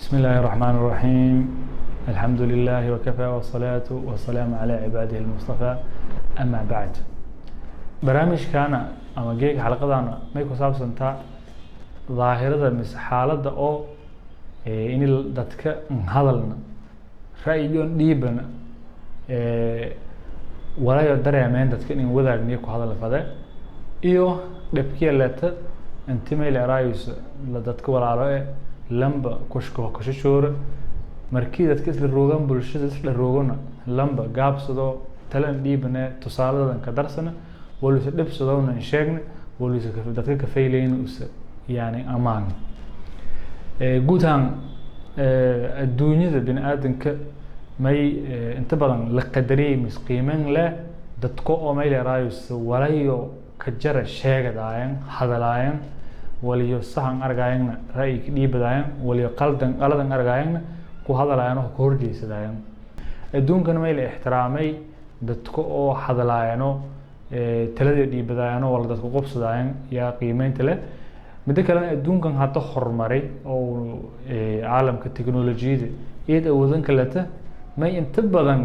بسم الله الرحمن الرحيم، الحمد لله وكفى، والصلاة والسلام على عباده المصطفى، أما بعد. Barnaamijkaana ama geega xalaqadaana may ku saabsantaa daahirada mise xaaladda oo in dadka hadalna, ra'yigoon dhiibana, walayo dareemeen dadka in wadaagniyo ku hadal fade iyo dhibkiya leta inti may leeraayus la dadka walaalo e lamba kushko kushashoora. Markii dadka isla roogan, bulshada isla roogana, lamba gaabsado, talan dhiibane, tusaaladan ka darsana, walusa dhibsadowna in sheegna, walusa dadka ka fayleyna usa yani amaan. Guud ahaan adduunyada bini aadanka may inta badan la qadariyay mis qiimeyn leh dadka oo may leeraayus walayo ka jara sheegadaayan, hadalaayan, waliyo sahan argaayangna ra'yi ka dhiibadaayan, waliyo qaldan qaladan argaayangna ku hadalayan oo ka horjeysadayan. Adduunkana may la ixtiraamay dadka oo hadalaayano, taladii dhiibadaayano, wala dadka qobsadaayan yaa qiimeynta leh. Middo kalena, adduunkan hadda horumaray oo caalamka teknolojiyada iyad awoodan kaleta, may inta badan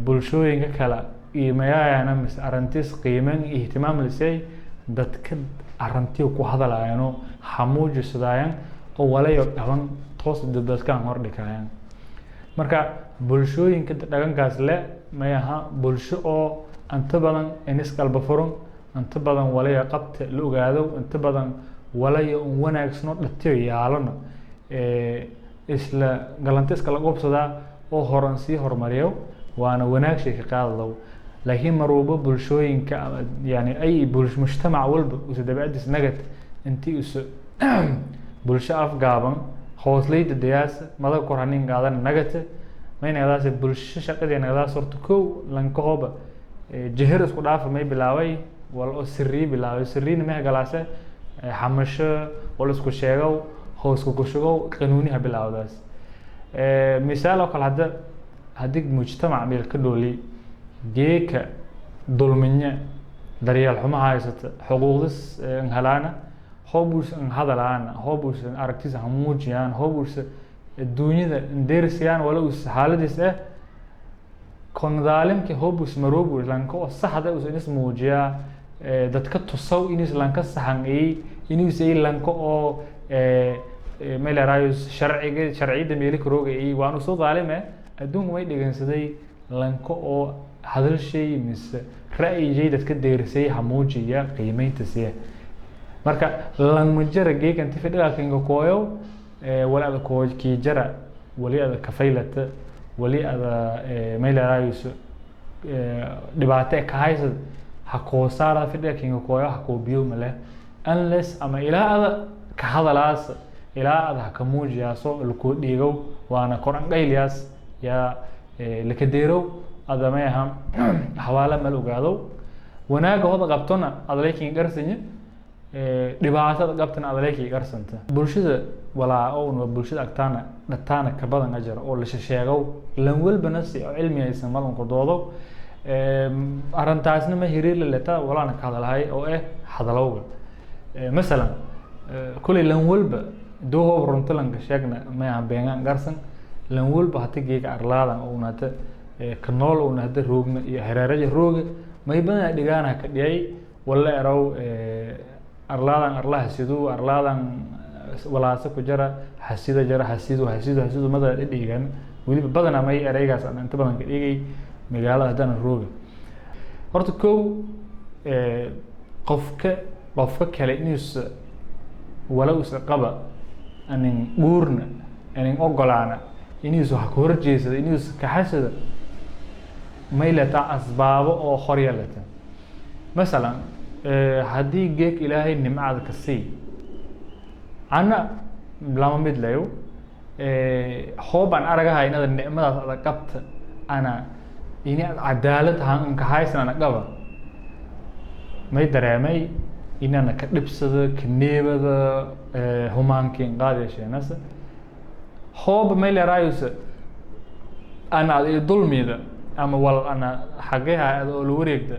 bulshooyinka kale qiimeeyayana mise arrintiis qiimeyn iyo ihtimaam lisay dadka arrintiyo ku hadalaayano, hamuujisadayan oo walayo dhaban toos dadkaan hordhikayan. Marka bulshooyinka dhaqankaas leh may aha bulsho oo inta badan inis qalba furan, inta badan walayo qabta la ogaado, inta badan walayo un wanaagsano dhatiyo yaalana isla galanti iskala qobsadaa oo horan sii horumariyo, waana wanaag shay ka qaadadow. Laakiin mar walba bulshooyinka yani ay mujtamac walba usa dabeecadiis nagad intii usa bulsho afgaaban, hoosleyda dayaasa, madaga kor hanin qaadana nagata, may nagadaas bulsho shaqadii nagadaas. Horta kow, lankahoba jihir isku dhaafa may bilaabay wal oo sirriye bilaabay. Sirriyna may galaase xamasho, wal isku sheegow, hoos ku shugow, qanuuniha bilaawdaas. Misaal oo kale, hadda haddii mujtamac meel ka dhooli geeka dulminya, daryeel xumo haysata, xuquuqdis n helaana, hoob uusan hadalaana, hoob uusan aragtiisa hamuujiyaan, hoob uusan adduunyada ndeersiyaan, wala uus xaaladiis kon dhaalimka hoob uus maroob lanka oo saxda uus inis muujiyaa, dadka tusaw inis lanka saxan ay inis ay lanka oo meelarayus sharciga sharciyada meeli karooga ay waanu soo dhaalime. Adduunku may dhegeysaday lanka oo hadalshay mise ra'yigay dadka deerisay hamuujiya, qiimeynta siya. Marka langmajara geekan ti fadhiga kinga kooyo, wali ada koo kiijara, wali ada kafaylata, wali ada meelarayus dhibaato ka haysad ha koo saara fadhiga kinga kooyo, ha koo biyo male, unless ama ilaa ada ka hadalaas, ilaa ada ha ka muujiyaaso lakoo dhiigow, waana kor anqayliyaas yaa laka deerow. Ada may aha xawaala mal ogaadow, wanaaga hoda qabtona adaleykin garsanya, dhibaatada qabtana adaleykin garsanta. Bulshada walaa oo bulshada agtaana dhataana ka badan ajar oo la sheegow, lan walbana si oo cilmi aysan malan ku doodo. Arrintaasna ma hiriir la leta walaana ka hadalahay oo hadalowga. Masalan, kulay lan walba doohob runta lanka sheegna may aha beengaan garsan. Lan walba hata geega arlaadan oo unata ka nool una hada roogna iyo hareeraja rooga, may badan dhigaana ka dhiyay wala erow arlaadan arla hasidu, arlaadan walaasa ku jara hasida jara, hasidu hasidu hasidu mada dhigan. Weliba badanaa may ereygaas aan inta badan ka dhigay magaalada haddana rooga. Horta kow, qofka kale inuusa wala usa qaba anin guurna anin ogolaana, inuusa wax ka horjeesada, inuusa kaxasada, may letaa asbaabo oo horya leta. Masalan, haddii geeg Ilaahay nimcada ka sii, ana lama mid layo, hoob aan aragahay inada nicmadaas ada qabta, ana ini cadaalad ahaan anka haysan ana qaba, may dareemay inana ka dhibsada, ka neebada, humaankiin qaadiyasheenasa. Hoob may leeraayusa ana ad i dulmida ama wal ana xageha ada oo la wareegda,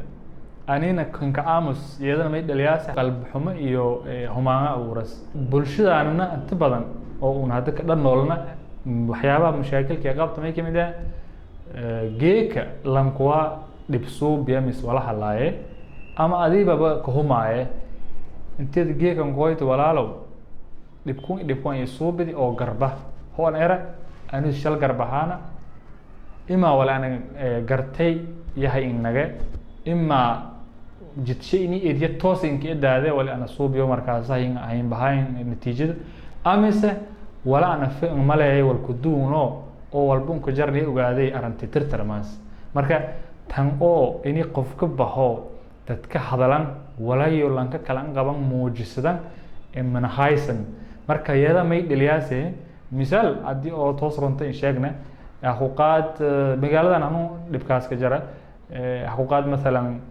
anina kanka aamus, iyadana may dhaliyaasa qalbi xumo iyo humaano abuuras bulshadaanana inta badan. Oo un hadda ka dhan noolna waxyaabaha mashaakilka ee qabta may kamid ah geeka lankuwa dhibsuubiya mis wala hadlaaye ama adibaba kahumaaye inteed geekan koyto, "Walaalow, dhibkun dhibkun iyo suubidi," oo garba hoan era anu shal garbahaana imaa wala ana gartay yahay inage imaa jidshe ini ediya toos inka edaade wali ana suubiyo markaas hayin hayin bahayn natiijada amise wala ana fi maleeyay walkuduuno oo walba unka jarni ogaaday aranti tirtirmaas. Marka tan oo ini qofka baxo dadka hadalan walayo lanka kala an qaban muujisadan manahaysan. Marka iyada may dhaliyaase misaal haddii oo toos runta in sheegna xuquuqaad magaaladan anu dhibkaas ka jara xuquuqaad masalan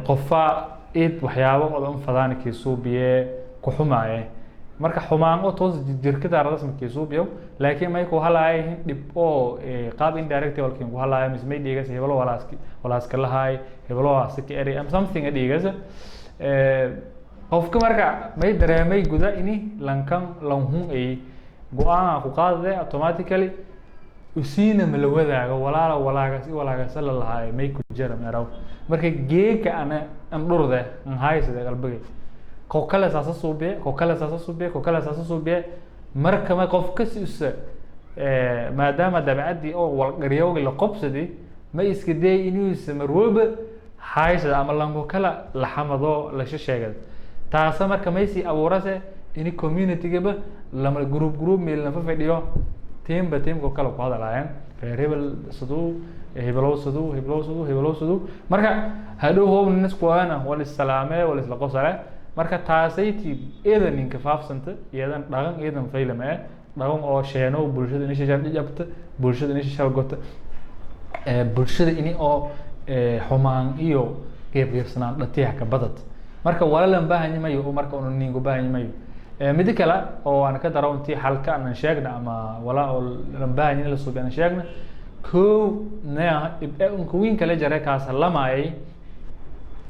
qofa id waxyaabo odan fadaan kiisuubiye ku xumaaye. Marka xumaan oo toos jirkada radas ma kiisuubiyo, laakiin may ku halaayihin dhib oo qaab indirect walkin ku halaaya mise may dhiigas hebelo walaaski walaaska lahaay hebelo asika eri am something a dhiigasa qofka. Marka may dareemay guda ini lankan lanhun ay go-aan ku qaadade automatically usiina ma la wadaago, "Walaala, walaagas i walaagasa la lahaayo may ku jara meeraw." Marka geeka ana an dhurde an haysade qalbigay ko kale saasa suubiye, ko kale saasa suubiye, ko kale saasa suubiye. Marka ma qofka si usa maadaama dabecaddii oo walqaryowgi la qobsadi ma iska day inuusa marwalba haysada ama lanko kala laxamado lasha sheegad taasa. Marka maysii abuurase ini communitygaba lama group group meelnafa fadhiyo tiimba tiimka kale ku hadalaayaan, reer hebel siduu, hebelow siduu, hebelow siduu, hebelow siduu. Marka hadhow hoob niskuwaana wal issalaamee wal isla qosale. Marka taasayti eedan ninka faafsanta iyadan dhaqan eedan faylama eh dhaqan oo sheeno bulshada ini shashal jabta, bulshada ini shashal gota, bulshada ini oo xumaan iyo qeybqeybsanaan dhatiyaha ka badad. Marka walalan baahanyi mayo marka unu ninku baahanyi mayo. Midi kale oo aan ka daro intii xalka aanan sheegna ama walaa oo lan baahanyi in la suubi aanan sheegna kow nea dhib unka weyn kale jare kaas lamaayay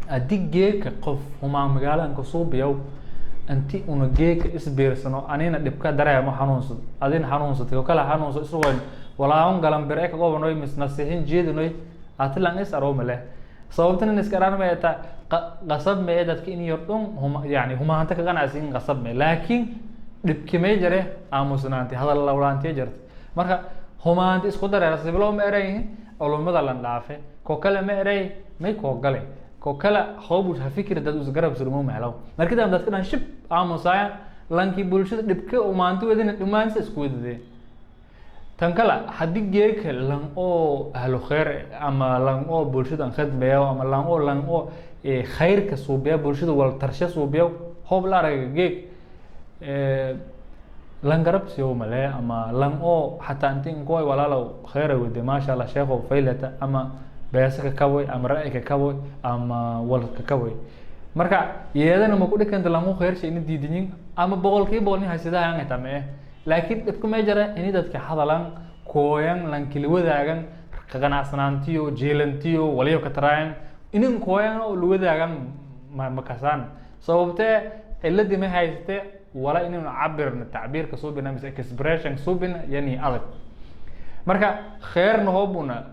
haddii geeka qof humaan magaaladan kasuubiyow inti una geeka isbiirsano, anina dhibka dareemo xanuunsado, adina xanuunsatay oo kala xanuunso isugoyn walaahun galan bire ka qobanoy mis nasiixin jeedinoy atilan is aroo male sababtan in iska araan ma ta qasab ma dadka in yar dhun huma yani humaanta ka qanacsiin qasab ma, laakiin dhibkimay jare aamusnaanti hadal lawlaantiya jirta. Marka humaanta isku dareera sibilo ma erayihin culumada lan dhaafe ko kale ma eray may koo gale ko kale hoobu ha fikir dad isgarab surmo mahelaw. Marka dambe dadka dhan shib aamusaya lankii bulshada dhibka umaanta wadina dhumaansa isku wadadee. Tan kale haddii geeka lan oo ahlu khayr ama lan oo bulshada an khadmeeyo ama lan oo khayrka suubiya bulshada wal tarshe suubiya hoob la araga geeg lan garab siyo male ama lan oo xataa inti inkoy, "Walaalow, khayra wade, maasha Allah, sheekhow faylata," ama beesa ka kaboy ama ra'yi ka kaboy ama wal ka kaboy. Marka iyadana ma ku dhikanta langu khayrsha ini diidinin ama 100% nin haysadahan xitaa ma eh, laakiin dhibka may jara ini dadka hadalan kooyan lankili wadaagan qanacsanaantiyo jeelantiyo waliyo ka taraayan inin kooyan oo la wadaagan ma makasaan sababtee ciladii ma haysatee wala inaynu cabirna tacbiirka suubina mise expression suubina yani adag. Marka kheerna hoobuna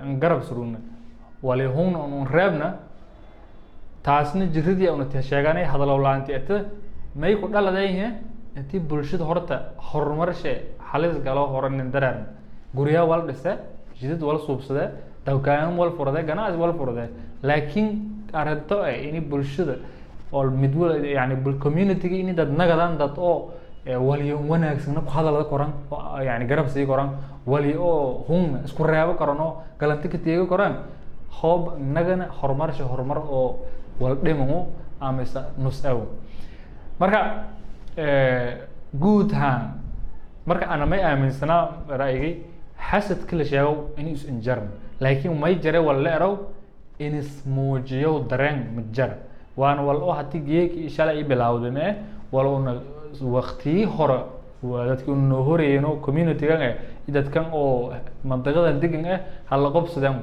an garab surugna walihuna un reebna taasna jiridii una sheeganay hadalowlaanti ata may ku dhaladayhe intii bulshada horta horumarshe halis galo horanin dareerna guryaa wal dhise, jidad wal suubsade, dawkaano wal furade, ganacsi wal furade, laakiin arrinto eh ini bulshada oo mid wal yani community-ga ini dad nagadan dad oo waliyo wanaagsanna ku hadalada koran oo yani garab sii koran wali oo hunna isku reebo koran oo galanti ka teegi koran hoob nagana horumarsha horumar oo wal dhimamu amise nus aw. Marka guud ahaan marka ana may aaminsanaa ra'yigay xasadka la sheego in is injaran, laakiin may jare wal la erow inis muujiyo dareen ma jara waana wal oo haddii geeki shalay i bilawday mee wal una waqtiyi hore waa dadkii una noo horeeyeen community-gan eh dadkan oo mandiqadan degan eh hala qobsadeen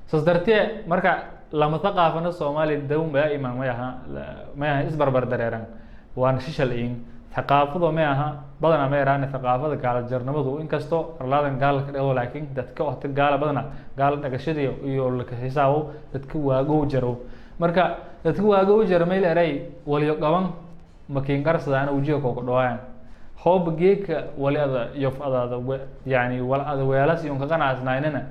saas dartee. Marka lama thaqaafana Soomaaliya daw daa'iman may aha may aha isbarbar dareeran waana shishal iin. Thaqaafadu ma aha badanaa ma yaraana thaqaafada gaalajarnimadu, inkastoo arlaadan gaala ka dhigdo, laakiin dadka waqti gaala badana gaala dhagashadii iyo laka xisaabo dadka waagow jaro. Marka dadka waagow jaro mayl eray waliyo qaban makiin qarsadaana wajiga kooka dhawaayan hoob geeka wali ada yof adaada, yani wal ada weelas iyo ka qanacsanaynana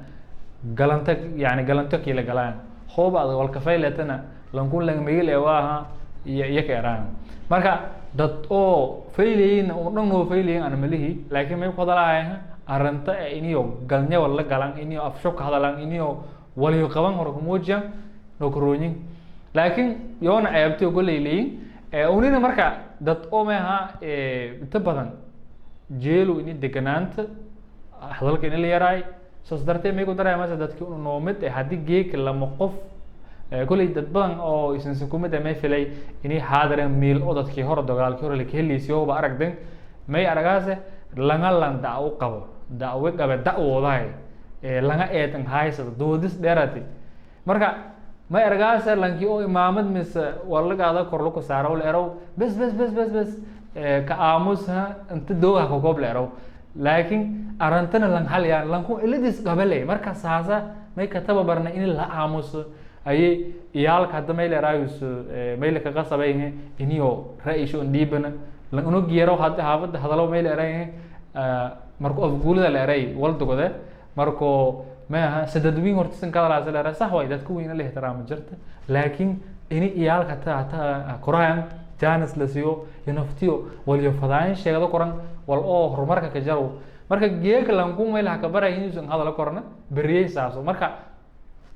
galanta, yani galanto kiila galaan hoob ada walkafayletana lankun langmigil ee waaha iyo iyo ka eraan. Marka dad oo faylayin oo dhan oo faylayin ana malihi, laakiin may ku hadalahayan arrinta ee iniyo galnya wala galan, iniyo afsho ka hadalan, iniyo waliyo qaban hor kumuujiyan nokorooyin, laakiin yoona ceebtay goley leeyin unina. Marka dad oo meha inta badan jeelu ini deganaanta hadalka ini la yaraay, saas darteed may ku daraya mase dadki unu noomid ee haddii geeka lama qof koley dad badan oo isinsa kumid may filay inay xaadireen miil oo dadkii hore dagaalkii hore laka heliisiyoba aragden may aragaase langa lan dacwo qabo, dacwo qabe dacwoodahay langa eedan haysada doodis dheerati. Marka may aragaase lankii oo imaamad mise walagaada kor laku saaro la erow bes bes bes bes bes ka aamus ha inta dooga kakoob la erow, laakiin arantana lang halyaan lanku iladis qabale. Marka saasa may ka tababarna in la aamuso ayay iyaalka hadda may leeraayus may laka qasabay iniyo ra'yisho dhiibana lan unug yaro hadda haafada hadalo may leeray markuu afguulada leeray waldogode markuu maaha sadad weyn hortisan kadalaasa leeray sax way dadka weyn la ixtiraamo jirta, laakiin ini iyaalka ta korayan janis la siiyo iyo naftiyo waliyo fadaayin sheegado koran wal oo horumarka ka jaro. Marka geeka lanku meel ha ka baray inuusan hadalo korna beriyey saaso. Marka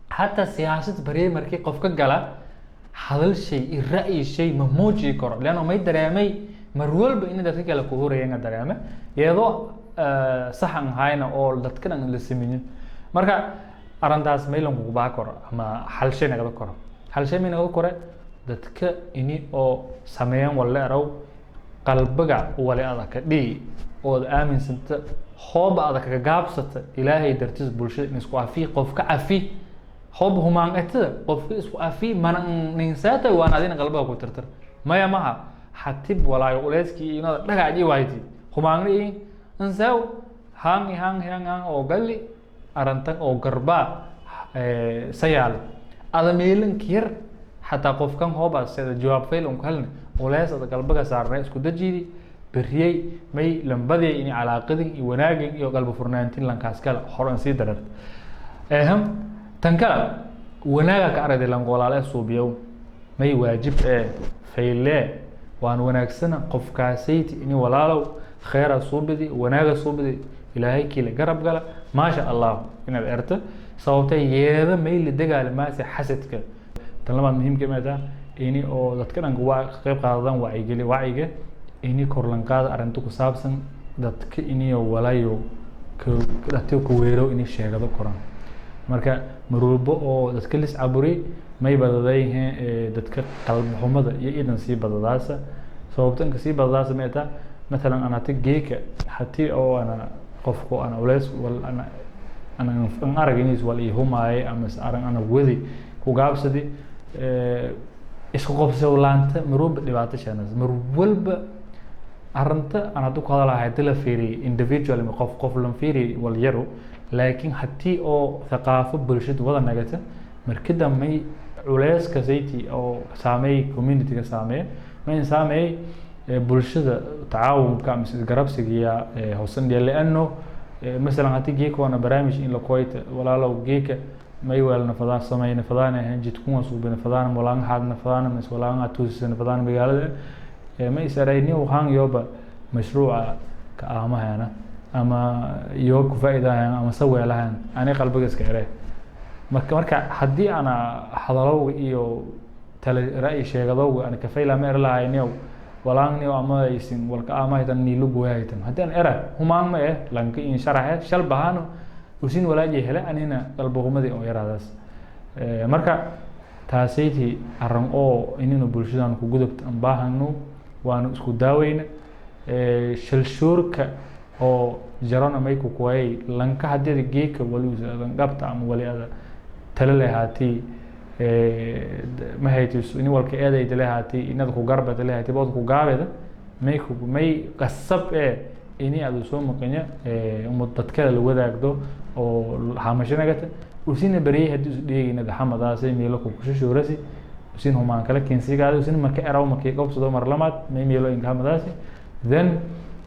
hataa siyaasad baryay markii qofka gala hadal shay iyo ra'yi shay ma muuji karo, leanno may dareemay mar walba in dadka kale ku horayaan dareeme iyadoo saxan hayna oo dadka dhan la sameynin. Marka arrintaas may lankugu baa karo ama hal shay nagada karo, hal shay may nagada kore dadka ini oo sameeyaan wala erow qalbiga wali adag ka dhihi ood aaminsanta hooba adag kaga gaabsata Ilaahay dartiis bulshada in isku cafi, qofka cafi hoob humaan etada qofka isku cafi mana ninsaata waan adina qalbiga ku tirtir maya maha hatib walaayo uleyskii inada dhagaji wayti humaangna i insew hang hang hang hang oo gali arantan oo garbaa sayaal ada meelanka yar xataa qofkan hooba sida jawaab fail un kalne uleys ada qalbiga saarnay isku dajidi beriyey may lambadii in calaaqadin iyo wanaagin iyo qalbi furnaantin lankaas kale hor an sii darar eham. Tan kale wanaaga ka aragday lanqolaale suubiyow may waajib ee faylee waan wanaagsana qofkaasayti ini walaalow kheyra suubidi wanaaga suubidi Ilaahay kiila garab gala maasha Allah inaad erto sababta yeeda may la dagaalamaase xasadka. Tan labaad muhiimka ma taha ini oo dadka dhanka waa ka qayb qaadadaan wacyigeli wacyiga ini korlanqaada arrinta ku saabsan dadka iniyo walayo dadka ku weero ini sheegado koran. Marka marwalbo oo dadka lis caburi may badaday dadka qalbi xumada iyo idan sii badadaasa. Sababta inka sii badadaasa ma taa mathalan ana hati geeka hati oo ana qofku ana uleys wal ana an arag inis wal ii humaaye ama is arag ana wadi ku gaabsadi isku qabso laanta marwalba dhibaato sheenaysa mar walba. Arrinta aan hadda ku hadalahay haddii la fiiriyo individual ama qof qof lan fiiriyo wal yaro, laakiin haddii oo thaqaafo bulshada wada nagata markii dambe culeyska zayti oo saameey community-ga saameeya ma in saameey bulshada tacaawunka ama isgarabsiga iyo hoosan dhiya lianno masalan haddii geeka waana barnaamij in la koyta walaalow geeka may weelna fadaan samayna fadaan ahayn jidkuma suubina fadaan walaanga haadna fadaan mis walaanga tuusina fadaan magaalada ma is arayni waxaan yoba mashruuca ka aamahayana ama yoo ku faa'iidahayana ama saweelahayan ani qalbiga iska ere. Marka haddii ana hadalowga iyo tale ra'yi sheegadowga ana kafayla ma ere lahayniyow walaangniyo ama aysin walka aamahaytan niilu gooyahaytan haddii an era humaan ma eh lanka in sharaxe shal bahaano usin walaaji hele anina qalbigumadii oo yaraadaas. Marka taasayti arran oo inaynu bulshadan ku gudubta aan baahano waanu isku daaweyna shalshuurka oo jarona may ku kuwayay lanka haddii geeka wali gabta ama wali ada tale lehaati ma haytiso ini walka eedayda lehaati inada ku garbada lehaati bod ku gaabeda. May may qasab ee ini aad soo maqanya umad dadkale la wadaagdo oo hamashanagata usina bariyay. Haddii is dheegaynada xamadaasay meelo ku kushushuurasi, usin humaan kala keensigaada, usin marka eraw markii qabsado mar lamaad may meelo inka hamadaasi, then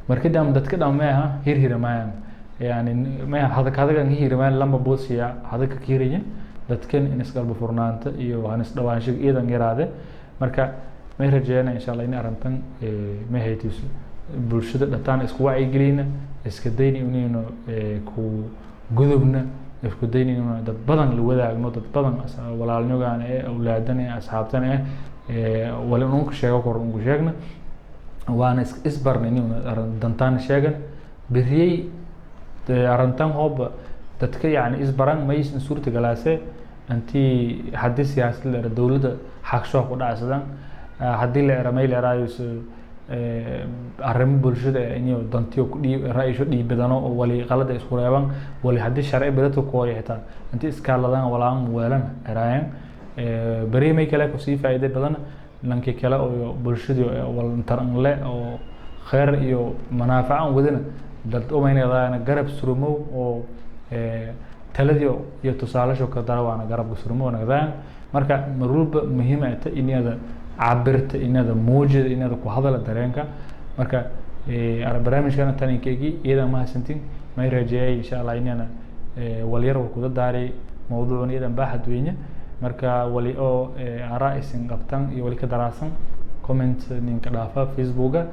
markii dam dadka dham meeha hirhiramayaan, yani meeha hadag hadagan hirhiramayaan, lamba boosiya hadagka kiiraya dadkan in isqalbo furnaanta iyo han isdhawaanshiga iyadan yaraade. Marka may rajeeyana, insha Allah, in arrintan may haytiiso bulshada dhataan isku wacyigelina, iska dayni inaynu ku gudubna, isku dayni inaynu dad badan la wadaagno, dad badan walaalnyogaan ee awlaadan ee asxaabtan ee wali unka sheego kor unku sheegna, waana isbarna inaynu dantaan sheegan beriyey arrintan hooba dadka yani isbaran maysan suurtagalaase. Intii haddii siyaasad la era dowladda xaqshoo ku dhacsadaan, haddii la era may la eraayo arrimo bulshada inay dantiyo ku dhiib ra'yisho dhiibadano oo wali qalada isku reeban, wali haddii sharci beledka kooyo xitaa intii iskaaladaan walaan weelan eraayaan beri may kale kusii faa'iido badan lankii kale oo bulshadii walantaran le oo kheyr iyo manaafaco aan wadana dad umaynaydaana garab surumow oo taladii iyo tusaalasho ka dara waana garabka surumow nagdaan. Marka marwalba muhiim ay tahay inaada cabirta, inaada muujida, inaada ku hadala dareenka. Marka barnaamijkana taninkeygii iyada mahadsantiin. May rajeeyay, insha Allah, inana walyar wal kuda daaray mawduucan iyadan baaxad weyne. Marka wali oo araa isin qabtan iyo wali ka daraasan comment ninka dhaafa Facebooka.